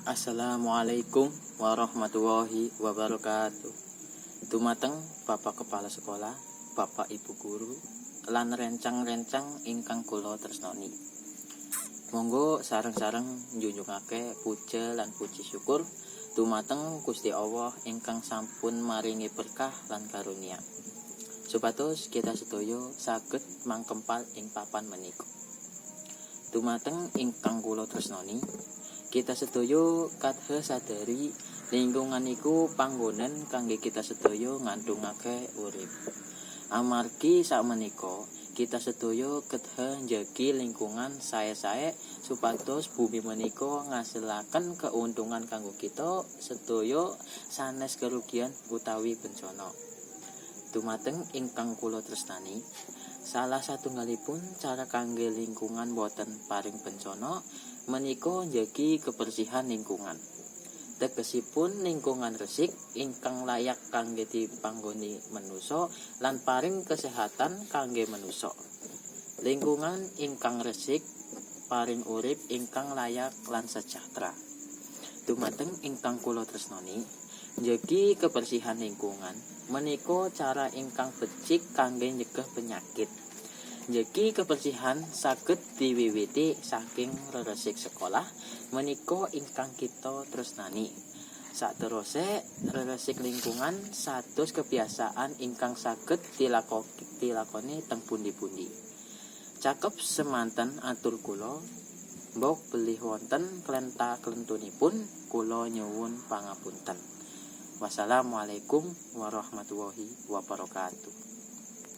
Assalamualaikum warahmatullahi wabarakatuh. Dumateng Bapak Kepala Sekolah, Bapak Ibu Guru, lan rencang-rencang ingkang kula tresnani. Monggo sareng-sareng njunjungake puja lan puji syukur dumateng Gusti Allah ingkang sampun maringi berkah lan karunia supados kita sedaya saged mangkempal ing papan menika. Dumateng ingkang kula tresnani, kita sedaya kathah sadari lingkungan iku panggonan kangge kita sedaya ngandhungake urip. Amargi sakmenika kita sedaya kedha njagi lingkungan sae-sae supados bumi menika ngasilaken keuntungan kanggo kita sedaya, sanes kerugian utawi bencana. Dumateng ingkang kula tresnani, salah satunggalipun cara kangge lingkungan boten paring bencana menika njagi kebersihan lingkungan. Tegesipun lingkungan resik ingkang layak kangge dipanggoni manusa lan paring kesehatan kangge manusa. Lingkungan ingkang resik paring urip ingkang layak lan sejahtera. Dumateng ingkang kula tresnani, njagi kebersihan lingkungan menika cara ingkang becik kangge nyegah penyakit. Njagi kebersihan saged diwiwiti saking reresik sekolah menika ingkang kita tresnani. Sateruse, reresik lingkungan sados kebiasaan ingkang saged dilakoni teng pundi-pundi. Cakep semanten atur kula, mbok bilih wonten klenta-klentunipun, kula nyuwun pangapunten. Wassalamualaikum warahmatullahi wabarakatuh.